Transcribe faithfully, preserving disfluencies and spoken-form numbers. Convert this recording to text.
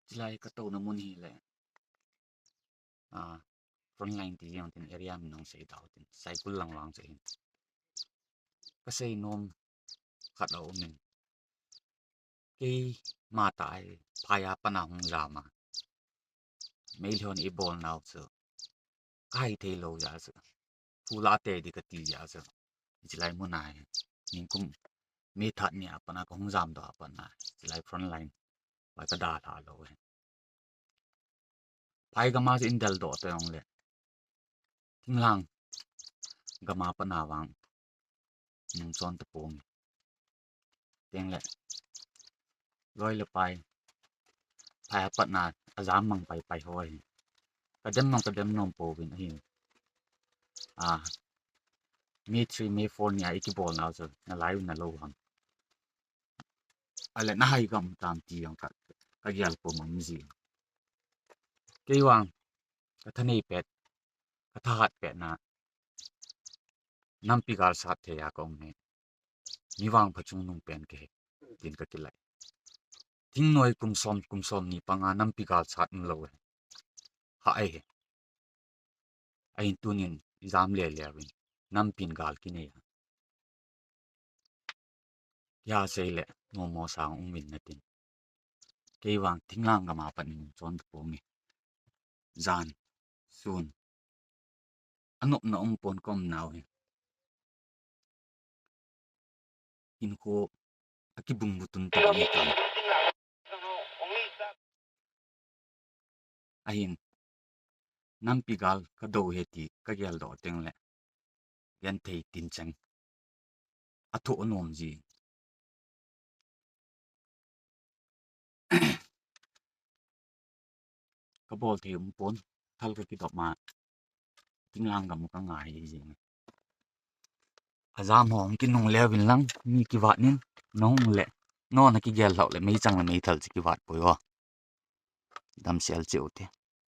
Chulai katouna mun hi le, a, frontline ti jong tin area min nung sei dau tin, Saikul lang vang chu hin. Kasei nom khat a um in. Keima tah hi phai a pat a hung jam a, Meitei hon eibolnau chu kahai thei lou jeh a chu, phula te di kati jeh a chu, chulai mun a hi, ningkum May third ni a pat a kahung jam doh a pat a, chulai frontline vai kadalha lou hi. Phai gam a chu indel doh teng le, thinglhang gam a pat a vang nungchon tapong. Teng le, loi le pai, phai a pat a ajam mang pai pai ho hi, kadem mang kadem nom pouvin ahi. A, May three, May four ni a ikibolnau chu nalai u nalou ham, ale nahai gam tam ti jong ka, kagel pum um ji. Kei vang kathanei pet, kathahat pet na, nampi gal sat thei a kaum hi, mi vangpha chungnung pen kahi, tin kakilai. Thingnoi kum som, kum somni panga nampi gal sat umlou hi, ha ahi. Ahin tunin ijam lele uvin, nampin gal kinei a, kihasei le nommo sang umvin natin. Kei vang thinglhang gam a pat nungchon tapong e. Jan, sun, anopna um pon kaumnau hi, hinkho akibung butun tah ni tan. Ahin, nampi gal kadou hi ti kageldoh teng le, genthei tincheng athoh nom ji. Kabol thei um pon, thal kakidop ma, thinglhang gam kangai jing. Ajam ho hung kinung leuvin lang mi kivat nin, nahung le, nona kigel lhau le meichang le meithal chu kivat poi o. Damsel cheh u te.